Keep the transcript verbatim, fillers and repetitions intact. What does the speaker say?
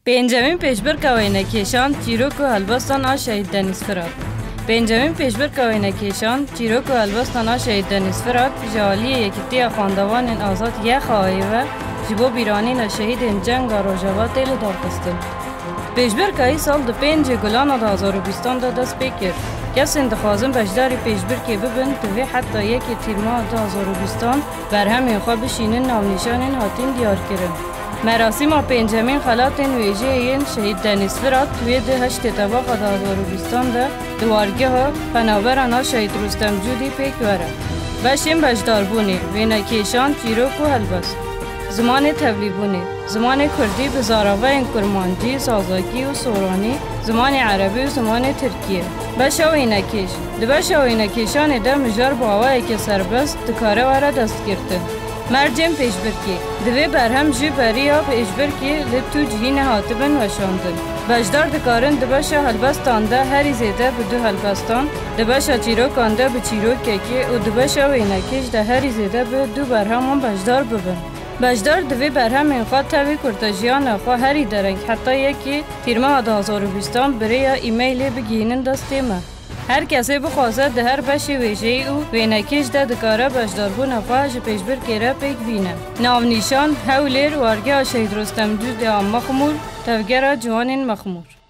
Pêncemîn pêşbirka wênekêşan, çîrok û helbestan a Şehîd Denîz Firat. Pêncemîn pêşbirka wênekêşan, çîrok û helbestan a Şehîd Denîz Firat ji aliyê Yekîtiya Xwendevanên Azad YXA'yê ve ji bo bîranîna şehîdên cenga Rojava tê lidarxistin. Pêşbirka îsal di pêncê Gulana du hazar û bîstan de dest pê kir. Kesên dixwazin beşdarî pêşbirkê bibin, divê heta yekê Tîrmeha du hazar û bîstan berhemên xwe bişînin navnîşanên hatîn diyarkirin. Merasîma pêncemîn xelatên wêjeyê yên Şehîd Denîz Firat wê di heştê Tebaxa du hazar û bîstan de di wargeha penaberan a Şehîd Rustem Cûdî pêk were. Beşên beşdarbûnê, wênekêşan, çîrok û helbest. Zimanê tevlîbûnê, zimanê kurdî bi zaravayên kurmancî, zazakî û soranî, zimanê erebî û zimanê tirkî ye. Beşa wênekêş, di beşa wênekêşanê de mijar bi awayeke serbest dikare were destgirtin. Mercên pêşbirkê, divê berhem ji beriya pêşbirkê li tu cihî nehatibin weşandin. Beşdar dikarin di beşa helbestan de herî zêde bi du helbestan, di beşa çîrokan de bi çîrokekê û di beşa wênekêş de herî zêde bi du berheman beşdar bibin. Beşdar divê berhemên xwe tevî kurtejiyana xwe herî dereng heta yekê Tîrmeha du hazar û bîstan bi rêya e-mailê bigihînin destê me. Her kesê bixwaze di her beşê wêjeyî û wênekêş de dikare beşdarbûna xwe ji pêşbirkê re pêk bîne. Navnîşan, Hewlêr, Wargeha Şehîd Rustem Cûdê a Mexmûr, Tevgera Ciwanên Mexmûr.